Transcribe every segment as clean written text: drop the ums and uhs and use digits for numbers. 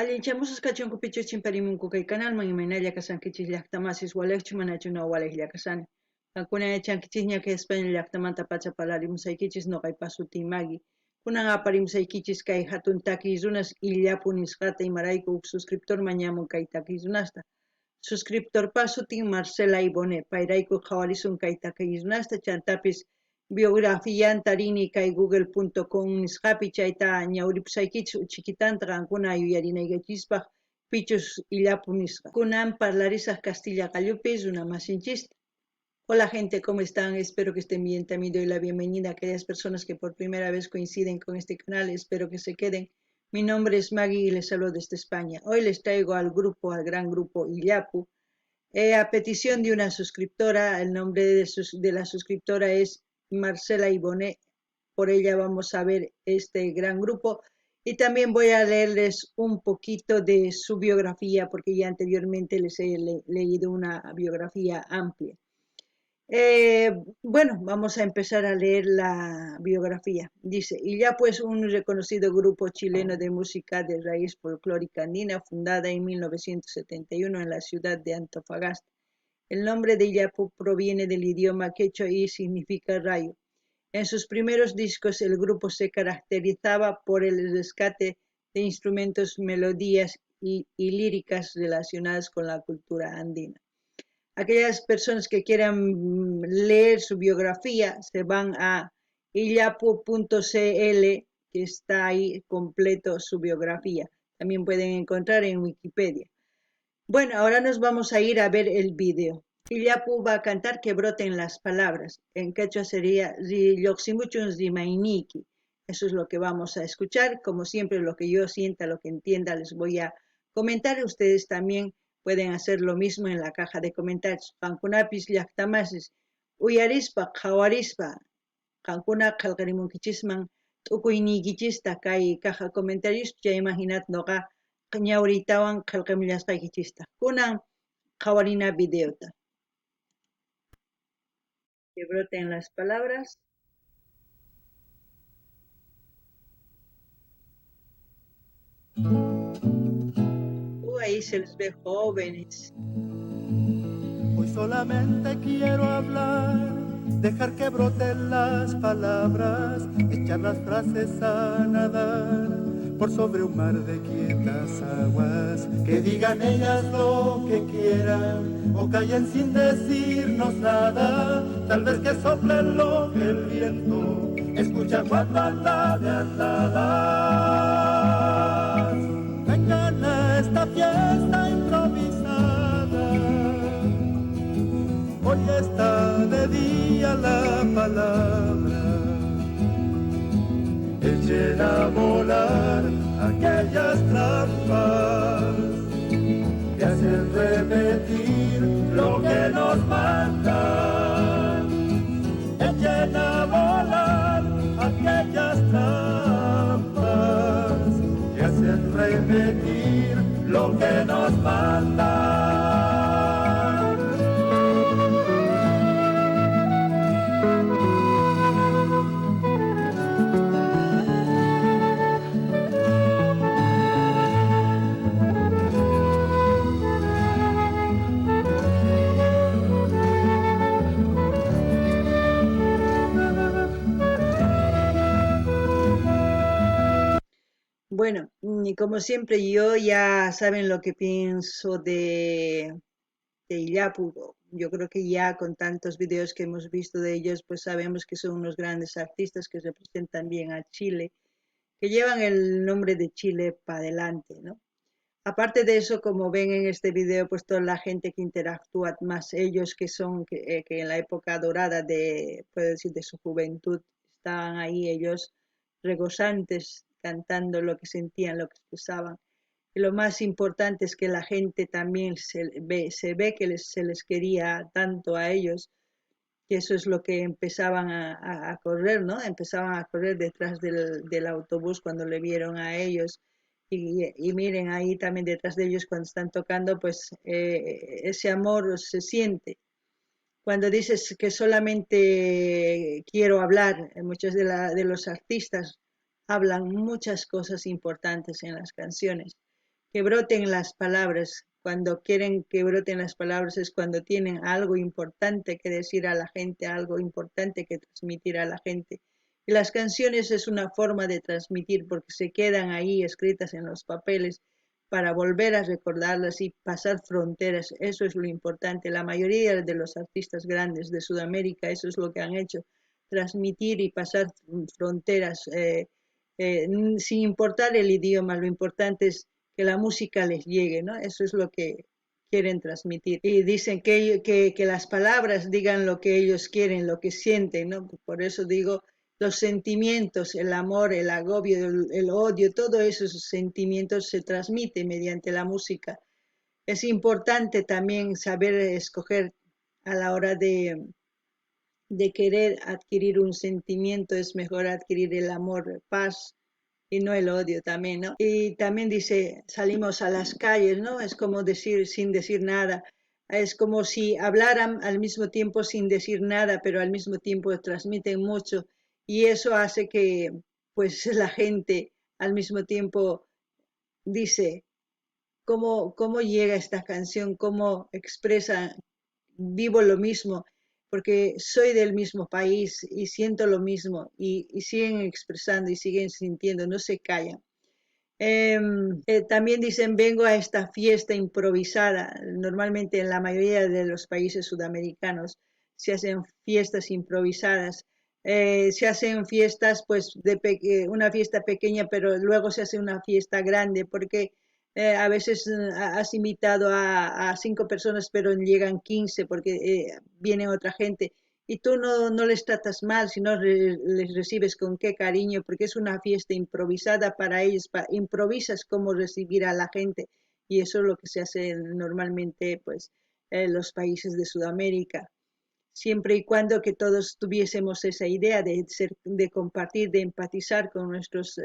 Allinchamusas kachunku pichus chimparimunku kay kanalman imaynalla kashankichis llaqtamasis walejchu manachu no walejlla kashani. Qankuna yachankichisña kay España llaqtamanta pacha parlarimusaykichis noqaypa sutiy Maggie. Kunan aparimusaykichis kay hatun takiy runas Illapu nisqata imarayku huk suscriptor mañamun kay takiy runasta. Suscriptorpa sutin Marcela Iboné, payrayku qhawarisun kay takiy runasta chantapis biografianta rini kay google.com nisqapi chayta ñawripusaykichis uchikitanta qankuna yuyarinaykichispaq pichus Illapu nisqa. Kunan parlarisaq kastilla qallupi runamasinchista. Hola gente, ¿cómo están? Espero que estén bien. También doy la bienvenida a aquellas personas que por primera vez coinciden con este canal. Espero que se queden. Mi nombre es Maggie y les hablo desde España. Hoy les traigo al grupo, al gran grupo Illapu, a petición de una suscriptora. El nombre de la suscriptora es Marcela Iboné. Por ella vamos a ver este gran grupo. Y también voy a leerles un poquito de su biografía, porque ya anteriormente les he leído una biografía amplia. Bueno, vamos a empezar a leer la biografía. Dice, Illapu es un reconocido grupo chileno de música de raíz folclórica andina fundada en 1971 en la ciudad de Antofagasta. El nombre de Illapu proviene del idioma quechua y significa rayo. En sus primeros discos el grupo se caracterizaba por el rescate de instrumentos, melodías y líricas relacionadas con la cultura andina. Aquellas personas que quieran leer su biografía se van a illapu.cl, que está ahí completo su biografía. También pueden encontrar en Wikipedia. Bueno, ahora nos vamos a ir a ver el video. Illapu va a cantar que broten las palabras. En quechua sería Lloqsimuchun rimayniyki. Eso es lo que vamos a escuchar. Como siempre, lo que yo sienta, lo que entienda, les voy a comentar. Ustedes también pueden hacer lo mismo en la caja de comentarios. Qankunapis llaqtamasis uyarispa, qhawarispa, qankuna qhelqarimunkichisman t'ukuyniykichista kay caja comentarios, chayman hinata noqa ñawriytawan qhelqamullasqaykichista. Kunan qhawarina videota. Que broten las palabras. Ahí se les ve jóvenes. Hoy solamente quiero hablar, dejar que broten las palabras, echar las frases a nadar por sobre un mar de quietas aguas, que digan ellas lo que quieran o callen sin decirnos nada, tal vez que soplen lo que el viento escucha cuando anda de andadas. Vengan a esta fiesta improvisada, hoy está de día la palabra, echen a volar aquellas trampas que hacen repetir lo que nos mandan, echen a volar aquellas trampas que hacen repetir lo que nos mandan. Bueno, y como siempre, yo ya saben lo que pienso de Illapu. Yo creo que ya con tantos videos que hemos visto de ellos, pues sabemos que son unos grandes artistas que representan bien a Chile, que llevan el nombre de Chile pa' adelante, ¿no? Aparte de eso, como ven en este video, pues toda la gente que interactúa, más ellos que son, que en la época dorada de, puedo decir, de su juventud, estaban ahí ellos regozantes, cantando lo que sentían, lo que expresaban. Y lo más importante es que la gente también se ve que se les quería tanto a ellos, que eso es lo que empezaban a correr, ¿no? Empezaban a correr detrás del autobús cuando le vieron a ellos. Y miren ahí también detrás de ellos cuando están tocando, pues ese amor se siente. Cuando dices que solamente quiero hablar, muchos de los artistas hablan muchas cosas importantes en las canciones. Que broten las palabras. Cuando quieren que broten las palabras es cuando tienen algo importante que decir a la gente, algo importante que transmitir a la gente. Y las canciones es una forma de transmitir porque se quedan ahí escritas en los papeles para volver a recordarlas y pasar fronteras. Eso es lo importante. La mayoría de los artistas grandes de Sudamérica, eso es lo que han hecho, transmitir y pasar fronteras sin importar el idioma. Lo importante es que la música les llegue, ¿no? Eso es lo que quieren transmitir. Y dicen que las palabras digan lo que ellos quieren, lo que sienten, ¿no? Por eso digo, los sentimientos, el amor, el agobio, el odio, todos esos sentimientos se transmiten mediante la música. Es importante también saber escoger a la hora de querer adquirir un sentimiento, es mejor adquirir el amor, paz y no el odio también, ¿no? Y también dice, salimos a las calles, ¿no? Es como decir sin decir nada. Es como si hablaran al mismo tiempo sin decir nada, pero al mismo tiempo transmiten mucho. Y eso hace que, pues, la gente al mismo tiempo dice, ¿cómo llega esta canción? ¿Cómo expresa? Vivo lo mismo, porque soy del mismo país y siento lo mismo, y siguen expresando y siguen sintiendo, no se callan. También dicen, vengo a esta fiesta improvisada. Normalmente en la mayoría de los países sudamericanos se hacen fiestas improvisadas. Se hacen fiestas, pues, de una fiesta pequeña, pero luego se hace una fiesta grande, porque a veces has invitado a 5 personas, pero llegan 15 porque viene otra gente. Y tú no les tratas mal, sino les recibes con qué cariño, porque es una fiesta improvisada para ellos, improvisas cómo recibir a la gente, y eso es lo que se hace normalmente, pues, en los países de Sudamérica. Siempre y cuando que todos tuviésemos esa idea de compartir, de empatizar con nuestros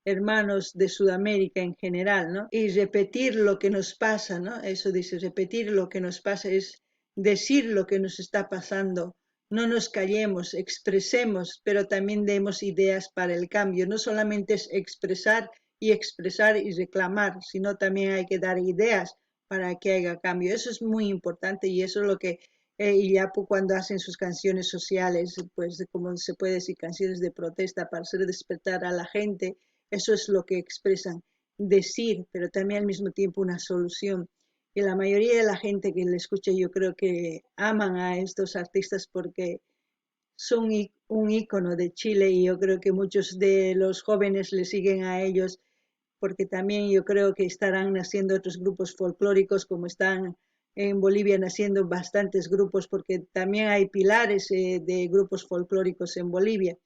hermanos de Sudamérica en general, ¿no? Y repetir lo que nos pasa, ¿no? Eso dice, repetir lo que nos pasa es decir lo que nos está pasando. No nos callemos, expresemos, pero también demos ideas para el cambio. No solamente es expresar y expresar y reclamar, sino también hay que dar ideas para que haya cambio. Eso es muy importante y eso es lo que Illapu, cuando hacen sus canciones sociales, pues como se puede decir, canciones de protesta para hacer despertar a la gente, eso es lo que expresan, decir, pero también al mismo tiempo una solución. Y la mayoría de la gente que le escucha, yo creo que aman a estos artistas porque son un ícono de Chile, y yo creo que muchos de los jóvenes le siguen a ellos, porque también yo creo que estarán naciendo otros grupos folclóricos, como están en Bolivia naciendo bastantes grupos, porque también hay pilares de grupos folclóricos en Bolivia.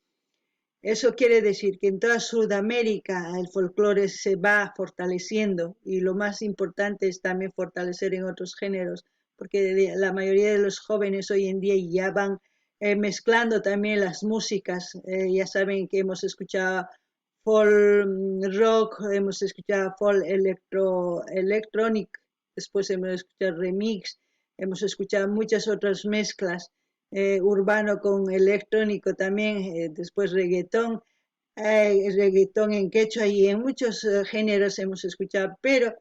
Eso quiere decir que en toda Sudamérica el folclore se va fortaleciendo, y lo más importante es también fortalecer en otros géneros, porque la mayoría de los jóvenes hoy en día ya van mezclando también las músicas. Ya saben que hemos escuchado folk rock, hemos escuchado folk electronic, después hemos escuchado remix, hemos escuchado muchas otras mezclas, urbano con electrónico también, después reggaetón, reggaetón en quechua y en muchos géneros hemos escuchado, pero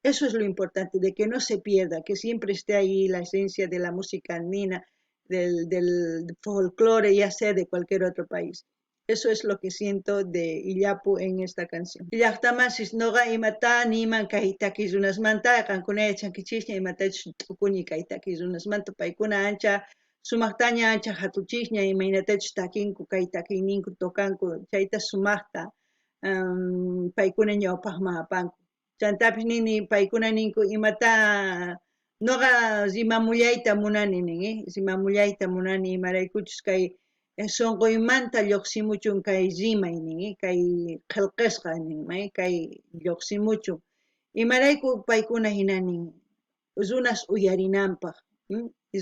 eso es lo importante, de que no se pierda, que siempre esté ahí la esencia de la música andina, del folclore, ya sea de cualquier otro país. Eso es lo que siento de Illapu en esta canción. Llaqtamasis noqa imata niyman kay taki runasmanta, qankuna yachankichisña imatachus t'ukuni kay taki runasmanta, paykuna ancha sumaqtaña, ancha hatuchisña, imaynatachus takinku, kay takiyninku tocanku, chayta sumaqta, paykuna ñawpaqman apanku. Chantapis nini, paykuna ninku imata noqa rimamullayta munani nin, Rimamullayta munani, imaraykuchus kay sonqoymanta lluqsimuchun kay rimay nin, kay qillqasqa nin, kay lluqsimuchun. Imarayku paykuna hina nin, runas uyarinanpaq,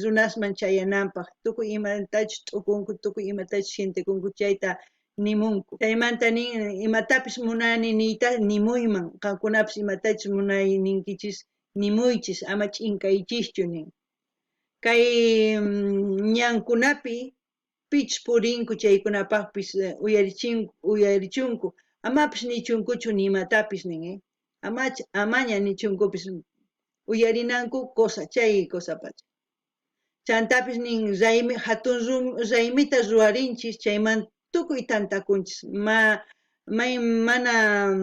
runasman chayananpaq, tukuy imatachus t'ukunku, tukuy imatachus sientekunku chayta nimunku. Chaymanta nin, imatapis munani niyta nimuyman, qankunapis imatachus munay ninkichis nimuychis, ama ch'inkaychischu nin. Kay ñankunapi pich purinku chaykunapaqpis uyarichunku, amapis nichunkuchu ni imatapis nin. Amaña nichunkupis uyarinanku cosa chay cosa pacha. Chantapis nin raymi jatun raymita ruwarinchis chayman tukuy tantakunchis ma may mana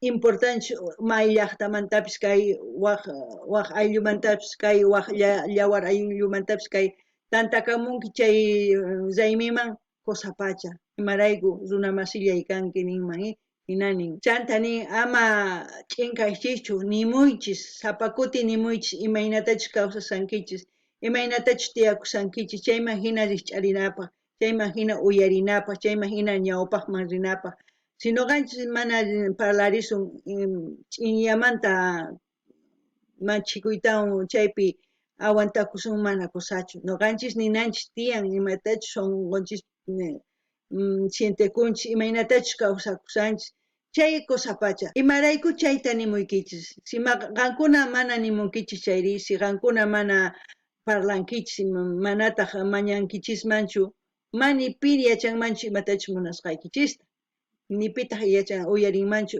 importanchu may llajtamantapis kay waj waj ayllumantapis kay waj yawar ayllumantapis kay tantakamunki chay raymiman cosa pacha imarayku runa masillay kanki ninman jina nin. Chanta nin ama ch'inkaychischu nimuychis sapa kuti nimuychis imaynatachus kawsashankichis imaynatachus tiyakushankichis chayman jina rijch'arinapaj chayman jina uyarinapaj chayman jina ñawpajman rinapaj. Si noqanchis mana parlarisun ch'inyamanta manchikuytawan chaypi aguantakusun mana cosachu. Noqanchis ninanchis tiyan imatachus sonqonchis sientekunchis imaynatachus kawsakushanchis chay cosa pacha. Imarayku chayta nimuykichis. Si qankuna mana nimunkichis chayri, si qankuna mana parlankichis manataj mañankichismanchu, mani pi yachanmanchu imatachus munasqaykichista. Ni pitaj yachan uyarinmanchu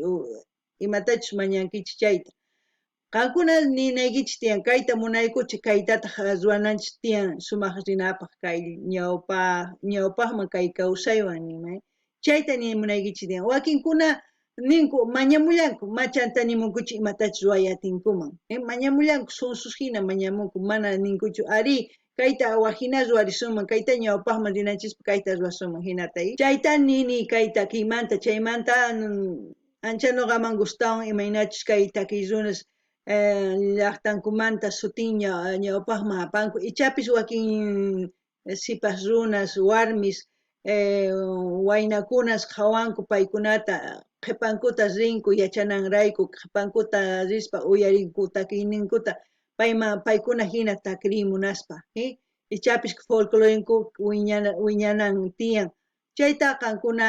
imatachus mañankichis chayta. Qankuna ninaykichis tiyan kayta munaykuchis kaytataj ruwananchis tiyan sumaj rinapaj kay ñawpajman kay kawsaywan ninman. Chayta nimunaykichis tiyan. Wakinkuna ninku mañamullanku machanta nimunkuchu imatachus ruway atinkuman. Mañamullanku sunsus jina mañamunku mana ninkuchu arí kayta wajina ruwarisunman kayta ñawpajman rinanchispa kayta ruwasunman jinata. Chayta nini kay takiymanta chaymanta ancha noqaman gustawan imaynachus kay takiy runas llajtankumanta sutin ñawpajman apanku ichapis wakin sipas runas warmis waynakunas qhawanku paykunata qhepankuta rinku yachananrayku qhepankuta rispa uyarinku takiyninkuta paykuna jina takriy munaspa ichapis folclorinku wiñanan tiyan chayta qankuna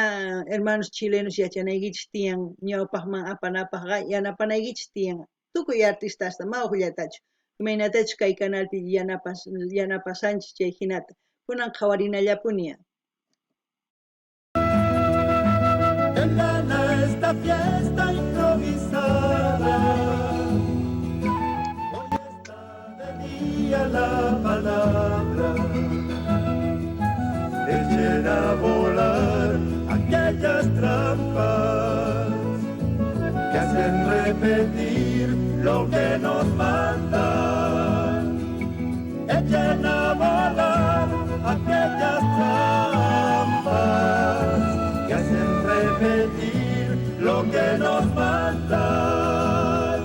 hermanos chilenos yachanaykichis tiyan ñawpajman apanapajqa yanapanaykichis tiyan tukuy artistasta ma ujllatachu imaynatachus kay canalpi yanapasanchis chay jinata kunan qhawarinallapuni. Vengan a esta fiesta improvisada. Hoy está de día la palabra. Echen a volar aquellas trampas que hacen repetir lo que nos mandan. Echen a volar aquellas trampas que hacen repetir lo que nos mandan.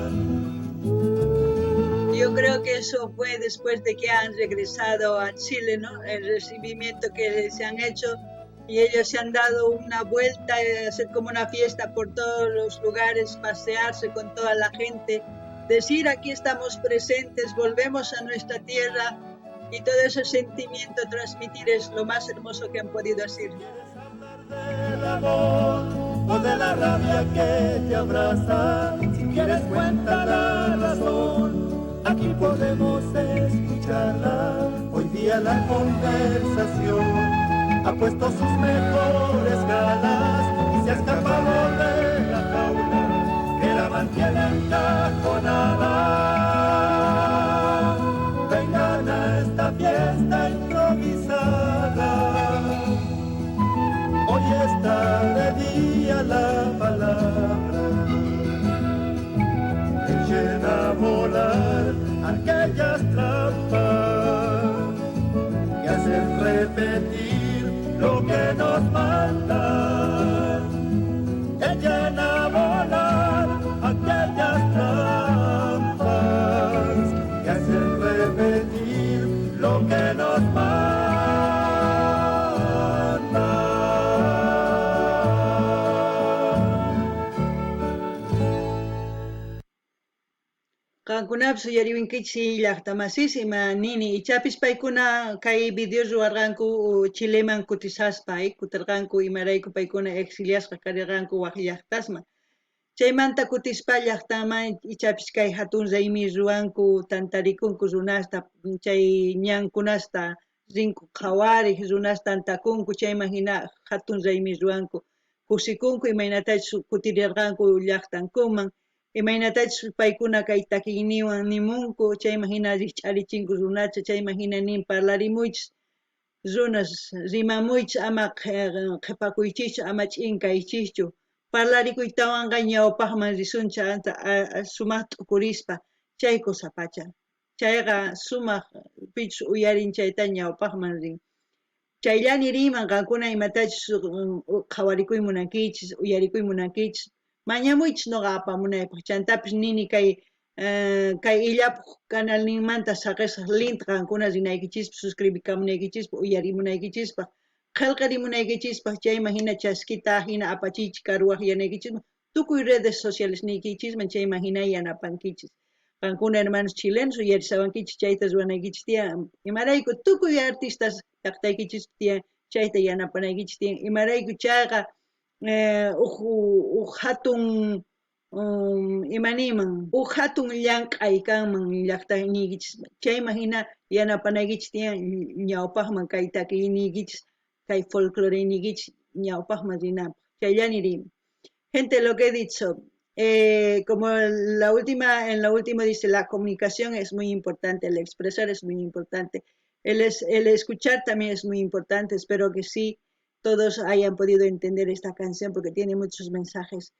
Yo creo que eso fue después de que han regresado a Chile, ¿no? El recibimiento que les han hecho y ellos se han dado una vuelta, hacer como una fiesta por todos los lugares, pasearse con toda la gente, decir aquí estamos presentes, volvemos a nuestra tierra y todo ese sentimiento transmitir es lo más hermoso que han podido hacer. ¿Quieres hablar del amor o de la rabia que te abraza? Si quieres cuenta la razón, aquí podemos escucharla. Hoy día la conversación ha puesto sus mejores galas y se ha escapado de la jaula que la mantiene encajonada. Vengan a esta fiesta improvisada. Hoy está de día la palabra. Echen a volar aquellas trampas que hacen repetir lo que nos mandan. Echen a volar aquellas trampas que hacen repetir lo que nos mandan. Qankunapis uyariwankichis llaqtamasis ima nini ichapis paykuna kay video ruwarqanku Chileman kutisaspa kutirqanku imarayku paykuna exiliasqa karirqanku waj llaqtasman chaymanta kutispa llaqtaman ichapis kay hatun raymi ruwanku tantarikunku runasta chay ñankunasta rinku qhawarej runas tantakunku chayman hina hatun raymi ruwanku kusikunku imaynatachus kutirirqanku llaqtankuman. Imaynatachus paykuna kay takiyninwan nimunku, chayman jina rijch'arichinku runacha, chayman jina nin parlarimuychis runas, rimamuychis, ama qhepakuychischu, ama ch'in kaychischu. Parlarikuytawanqa ñawpajman risunchej sumaj t'ukurispa, chay cosa pacha. Chayqa sumaj pichus uyarin chayta ñawpajman rin. Chayllani riyman qankuna imatachus qhawarikuy munankichis, uyarikuy munankichis, mañamuychis noqa apamunaypaj. Chantapis nini kay kay Illapu canalninmanta saqesaj link qankuna rinaykichispaj, suscribikamunaykichispaj, uyarimunaykichispaj, qhelqarimunaykichispaj, chayman jina chaskita jina apachiychis karuwajyanaykichispaj, tukuy redes sociales niykichisman chayman jina yanapankichis. Qankuna hermanos chilenos uyarisawankichis chayta ruwanaykichis tiyan. Imarayku tukuy artistas llaqtaykichispi tiyan chayta yanapanaykichis tiyan. Imarayku chayqa uj jatun ima niyman uj jatun llank'ay kanman llaqtayniykichis chayman jina yanapanaykichis tiyan ñawpajman kay takiyniykichis kay folcloreyniykichis ñawpajman rinanpaj. Chayllani riyman. Gente, lo que he dicho, como la última, en la última dice, la comunicación es muy importante, el expresar es muy importante, el escuchar también es muy importante. Espero que sí todos hayan podido entender esta canción porque tiene muchos mensajes.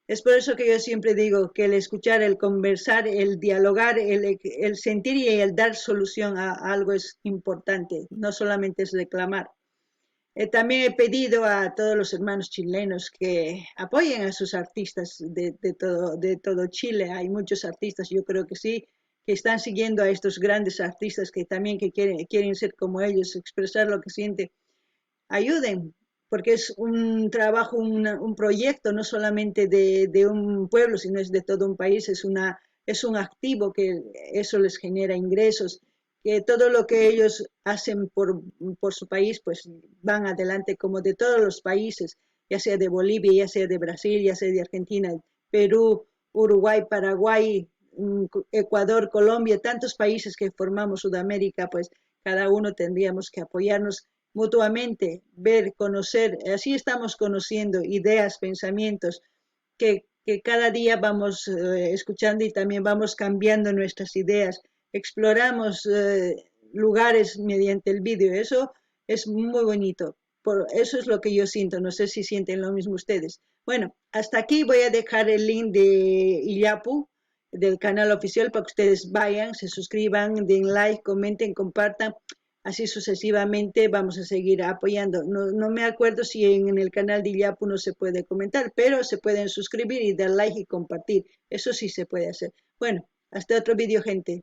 Es por eso que yo siempre digo que el escuchar, el conversar, el dialogar, el sentir y el dar solución a algo es importante, no solamente es reclamar. También he pedido a todos los hermanos chilenos que apoyen a sus artistas de todo Chile. Hay muchos artistas, yo creo que sí, que están siguiendo a estos grandes artistas que también que quieren ser como ellos, expresar lo que sienten. Ayuden, porque es un trabajo, un proyecto no solamente de un pueblo, sino es de todo un país, es un activo que eso les genera ingresos, que todo lo que ellos hacen por su país, pues van adelante como de todos los países, ya sea de Bolivia, ya sea de Brasil, ya sea de Argentina, Perú, Uruguay, Paraguay, Ecuador, Colombia, tantos países que formamos Sudamérica, pues cada uno tendríamos que apoyarnos mutuamente, ver, conocer, así estamos conociendo ideas, pensamientos, que cada día vamos escuchando y también vamos cambiando nuestras ideas, exploramos lugares mediante el vídeo, eso es muy bonito, eso es lo que yo siento, no sé si sienten lo mismo ustedes. Bueno, hasta aquí voy a dejar el link de Illapu, del canal oficial, para que ustedes vayan, se suscriban, den like, comenten, compartan, así sucesivamente vamos a seguir apoyando. No, no me acuerdo si en el canal de Illapu no se puede comentar, pero se pueden suscribir y dar like y compartir, eso sí se puede hacer. Bueno, hasta otro vídeo, gente.